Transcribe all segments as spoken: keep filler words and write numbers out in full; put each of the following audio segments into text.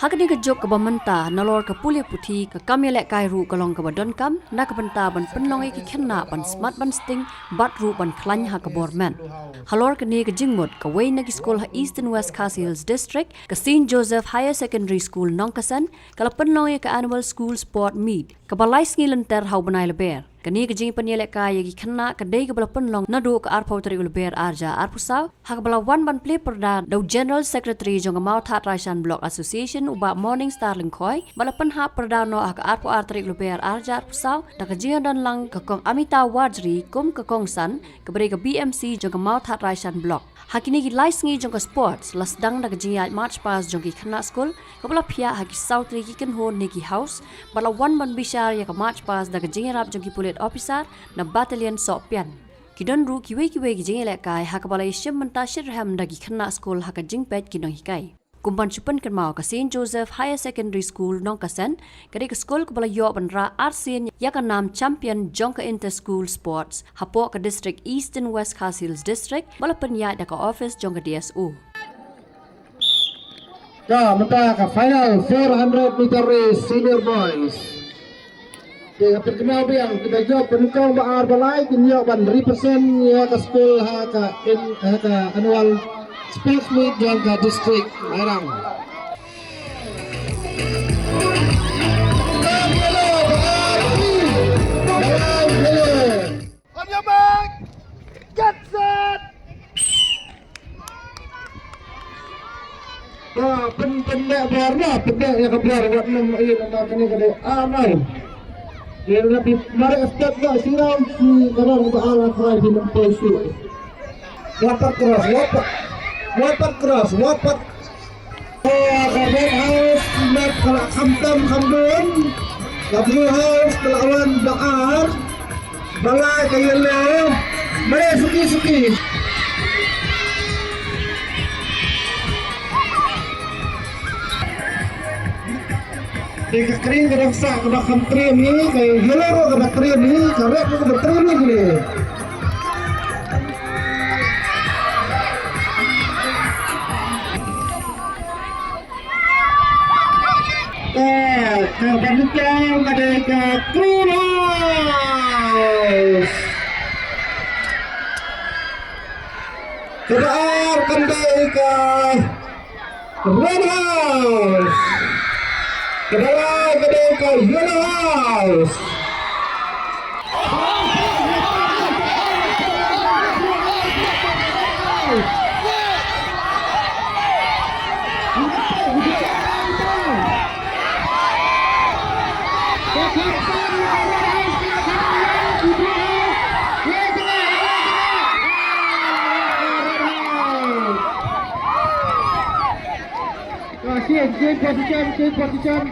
Ha kane ka juk kaba mynta, nalor ka pule puthi, ka kam ïalehkai ruh ka long kaba donkam na ka bynta ban pynlong ïa ki khynnah ban smat ban sting bad ruh ban khlaiñ ha ka bor met. Halor kane ka jingmut, kawei na ki skul ha East and West Khasi Hills District, ka Saint Joseph Higher Secondary School Nongkasen, ka la pynlong ïa ka Annual School Sport Meet kaba lai sngi lynter ha u bnai Lber. Kane ka jingpynïalehkai ïa ki khynnah ka dei kaba la pynlong naduh ka arphew tarik u Lber arhajar arphew saw, ha kaba la wan ban plie pyrda da u General Secretary jong ka Mawthadraishan Block Association, u Bah Morning Star Lyngkhoi, bad la pynhap pyrda noh ha ka arphew ar tarik u Lber arhajar arphew saw da ka jingïadon lang ka Kong Amita Warjri kum ka kongsan kaba dei ka B M C jong ka Mawthadraishan Block. Ha kine ki lai sngi jong ka sports, la sdang da ka jingïaid march past jong ki khynnah skul, kaba la phiah ha ki saw tylli ki kynhun ne ki house, bad la wan ban bishar ïa ka march past da ka jingïarap jong ki pulit officer na battalion Sohpian. Ki don ruh kiwei kiwei ki jingïalehkai ha kaba la ïashim bynta shitrhem da ki khynnah skul ha ka jingpeit ki nonghikai. Kum ban shu pynkynmaw, ka Saint Joseph Higher Secondary School Nongkasen, ka dei ka skul kaba la ïoh ban rah arsien ïa ka nam champion jong ka inter school sports hapoh ka district Eastern West Khasi Hills District, ba la pynïaid da ka office jong ka D S O. Ka mynta ka final four hundred meter race senior boys. Te ka pynkynnah biang, kita jop pynkynnah ba ar ba lai, kin ïoh ban represent ïa ka skul ha ka in, ha ka annual sports meet jong ka district Mairang. On your mark, get set. Ba pyn, pyndep bor, ba pyndep ïa ka bor, wat nym ïa ka kane ka dei arnai. Ïa ka pi mare step da sirau si ka rong ba ala trai pi nym poi su. Wapat cross, wapat. Wapat cross, wapat. Ka Red House, met ka la kham tam kham bun. Ka Blue House, ka la wan ba ar. Ba lai ka yellow. Mare suki suki. Te ka kring ka dang sah kaba kham trim ni, ka yellow ruh kaba trim ni, ka red ruh kaba trim ni kine. Ka, ka ban nyngkong ka dei ka Green House. Kaba ar kan dei ka Red House. Kaba lai ka dei ka Yellow House. Change, change position, change position.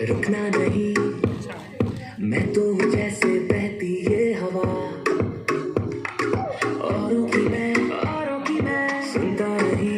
रुकना नहीं, मैं तो हूँ जैसे बहती ये हवा। औरों की मैं, औरों की मैं सुनता नहीं।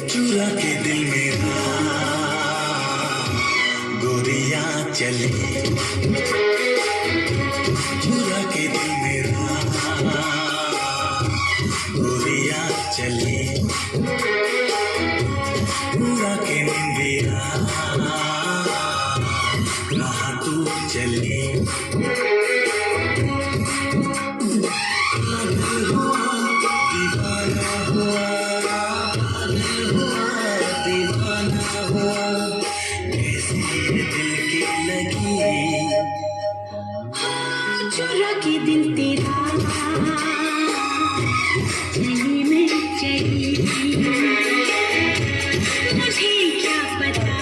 चुरा के दिल मेरा गोरिया चली, चुरा के दिल मेरा गोरिया चली, पूरा के निंदिया कहाँ तू चली। पागल हुआ, दीवाना हुआ, पागल हुआ, दीवाना हुआ, कैसी ये दिल की लगी। हाँ, चुरा के दिल तेरा, चली मैं चली, मुझे क्या पता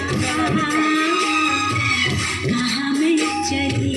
कहाँ मैं चली।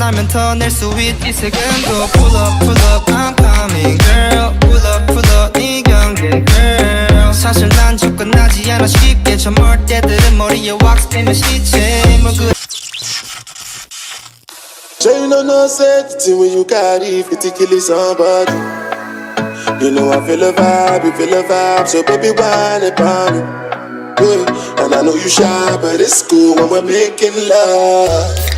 하면 더 낼 수 있지. 이 second 도 pull up, pull up, I'm coming, girl. Pull up, pull up, 네 경계, girl. 사실 난 접근하지 않아 쉽게. 저 멀 때들은 머리에 wax 되면 시체. 뭐 그 Sure you no know say the thing wey you carry fit to kill somebody. You know I feel a vibe, you feel a vibe, so baby, whine it pon me. Yeah, and I know you shy, but it's cool when we're making love.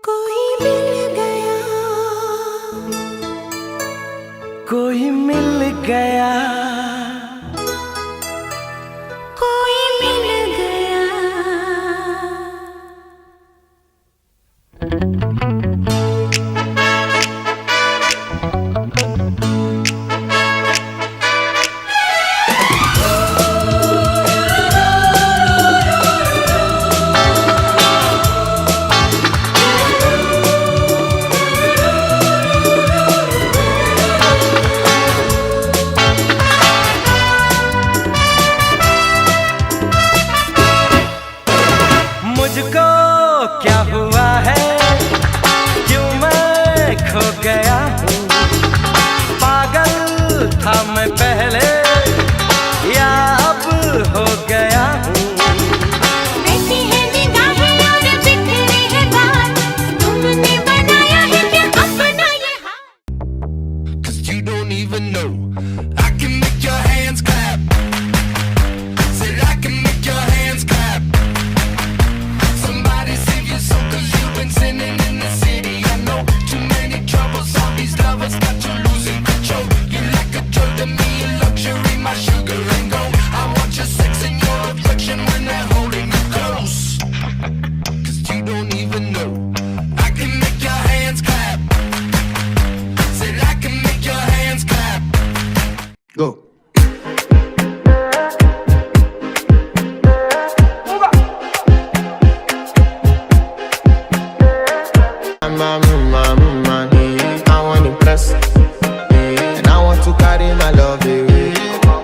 कोई मिल गया, कोई मिल गया, कोई मिल गया। मुझको क्या हुआ है, क्यों मैं खो गया हूँ? पागल था मैं पहले, या अब हो गया हूँ? ऐसी है निगाहें और बिखरे हैं बाल, तुमने बनाया है क्या अपना ये हाल? Cause you don't even know. I can make your hands clap. Said I can make your hands clap. Somebody save your soul, cause you've been sinning in the city. I know too many troubles, all these lovers got you losing control. You like a drug to me, a luxury, my sugar and gold. I want your sex and your affection when they're holding you close. Cause you don't even know. I can make your hands clap. Said I can make your hands clap. Go. I want to impress, and I want to carry my love away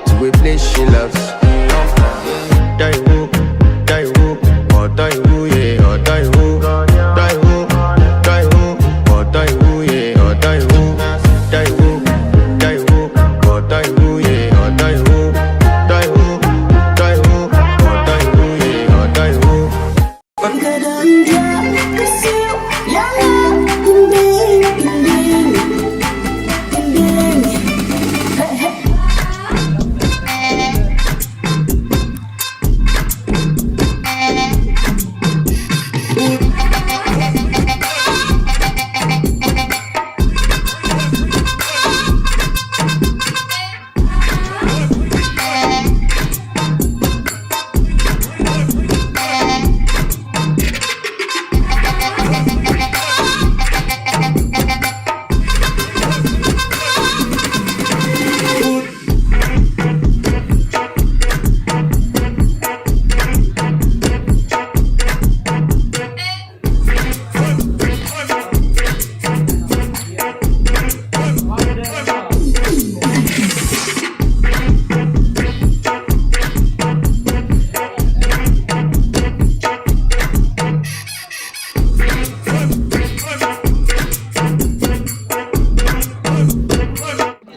to a place she loves. Dai wu, dai wu, oh dai wu, yeah, oh dai wu, dai wu, dai wu, oh dai wu, yeah, oh dai wu, dai wu, dai wu, oh dai wu, yeah, oh dai wu, dai wu, dai wu, oh dai wu, yeah, oh dai wu.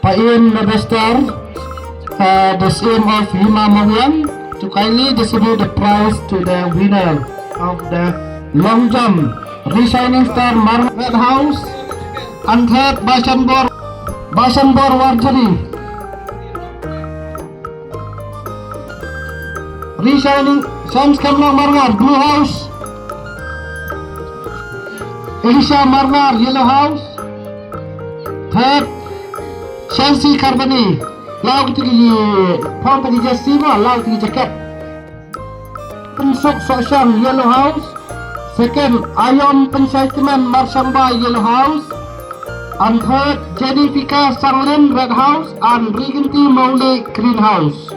Pain Mebestar, uh, the C M of Hima Mawliang, to kindly distribute the prize to the winner of the long jump, Rishining Star Mar-, Red House, and third, Bashanbor, Bashanbor Warjri. Rishining Sons Kemlong Marngar, Blue House. Elisha Marngar, Yellow House. Third, Shansi Karbani. Law kiti ki, phong kiti jersey mo, law kiti ki jacket. Pynsuk Sohshang, Yellow House. Second, Ayom Pynshaitiman Marshangba, Yellow House. And third, Jennifica Sanglin, Red House, and Riginti Mawley, Green House.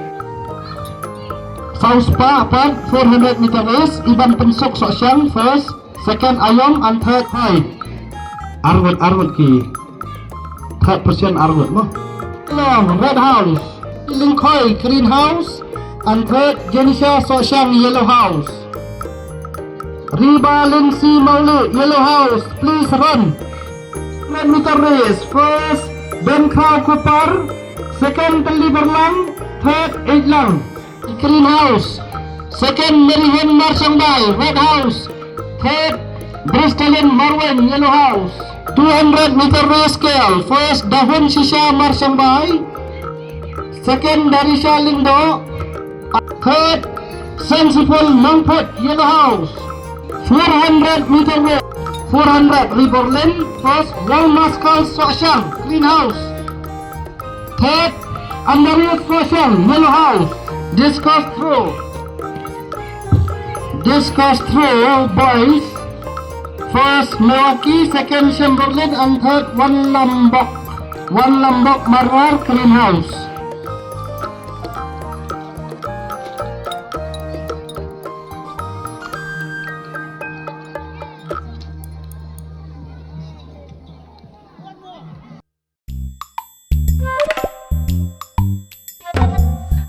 Saw spah pat four hundred meter race, Iban Pynsuk Sohshang first, second Ayom and third Hai. Arngut, arngut ki. Third position arngut mo. Long, red house. Lyngkhoi, green house, and third Genisha Sohshang, yellow house. Riba Lindsay Mawlih, yellow house, please run. Hundred meter race, first Benkhraw Kupar, second Tylli Barlang, third Eit Lang. Green house, second Mary Hen Marshangbai, red house, third Bristalin Marwen, yellow house. Two hundred meter race girl, first Dahun Shisha Marshangbai, second Darisha Lyngdoh, third Sensipul Nongphut, yellow house. Four hundred meter race, four hundred Ri Borlin, first Wong Maskal Sohshang, green house. Third, Andarius Sohshang, yellow house. Discus throw. Discus throw, boys. First Milwaukee, second Chamberlain, and third Wanlambok. Wanlambok Marwar, green house.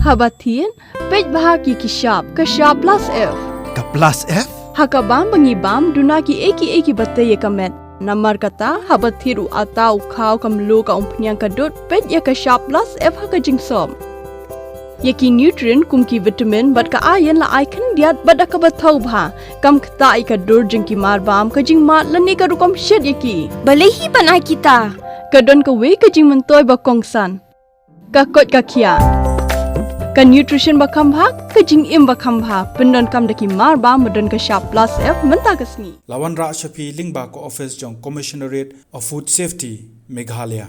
Haba thied, peit bha ki ki shap, ka shap plus F. Ka plus F? Ha ka bam ba ngi bam, duna ki ei ki ei ki ba tei ïa ka met. Namar kata, haba thied u ata, u khaw, ka mluh, ka umphniang, ka dud, peit ïa ka shap plus F ha ka jingsop. Ïa ki nutrient kum ki vitamin bad ka iron la ai khyndiat bad da kaba thaw bha. Kam ktah ïa ka dur jong ki mar bam, ka jingmad lane ka rukom shet ïa ki. Balei hi ban ai kita? Ka don kawei ka jingmyntoi ba kongsan. Ka koit ka khiah. Ka nutrition ba kham bha, ka jingim ba kham bha. Pyndonkam da ki mar bam ba don ka shap plus F mynta ka sngi. La wanrah sha phi lyngba ka office jong Commissionerate of Food Safety, Meghalaya.